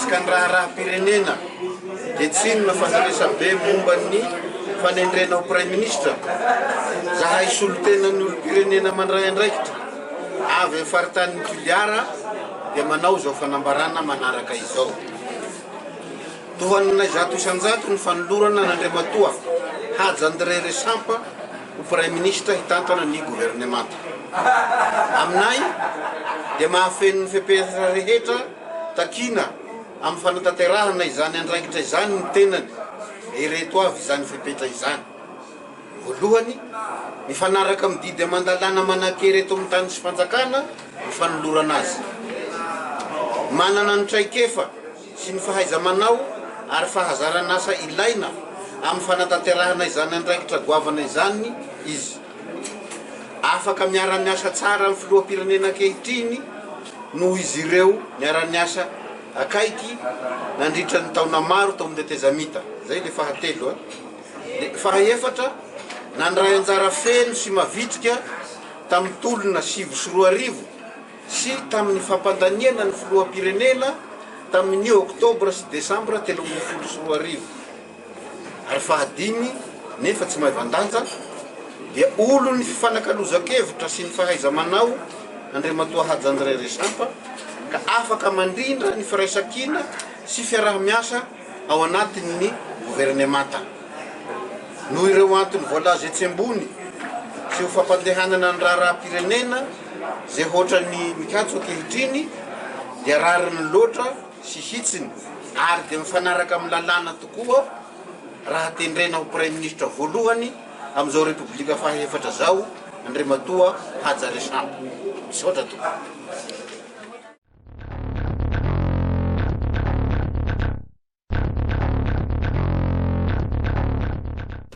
Mahakasika ny raharaham-pirenena dia tsy inona fa ny resabe momba ny fanendrena ho Praiminisitra. Zahay solontenan'ny olom-pirenena mandray andraikitra avy amin'ny faritanin'i Toliara dia manao izao fanambarana manaraka izao. Tohananay 100% ny fanolorana an'Andriamatoa Haja André Resampa ho Praiminisitra hitantana ny governemanta. Aminay dia mahafeno ny fepetra rehetra takiana amin'ny fanatanterahana izany andraikitra izany ny tenany. Ireto avy izany fepetra izany. Voalohany, mifanaraka amin'ny didy aman-dalàna manan-kery eto amin'ny tany sy fanjakana ny fanolorana azy. Manana ny traikefa sy ny fahaiza-manao ary fahazaran'asa ilaina amin'ny fanatanterahana izany andraikitra goavana izany izy. Afaka miara-miasa tsara amin'ny filoham-pirenena ankehitriny noho izy ireo niara-niasa akaiky nandritra ny taona maro tao amin'ny tetezamita. Izay ilay fahatelo. Dia fahaefatra, nandray anjara feno sy mavitrika tamin'ny tolona 2009 sy tamin'ny fampandaniana ny filoham-pirenena tamin'ny oktobra sy desambra 2013. Ary fahadimy, nefa tsy maivan-danja, dia olon'ny fifanakalozan-kevitra sy ny fahaiza-manao Andriamatoa Haja André Resampa ka afaka mandrindra ny firaisankina sy fiaraha-miasa ao anatin'ny governemanta. Noho ireo antony voalaza etsy ambony sy ho fampandehanana ny raharaham-pirenena izay hoatran'ny mikatso ankehitriny dia rariny loatra sy hitsiny ary dia mifanaraka amin'ny lalàna tokoa raha tendrena ho Praiminisitra voalohany amin'izao Repoblika fahaefatra izao Andriamatoa Haja Resampa. Misaotra tompoko.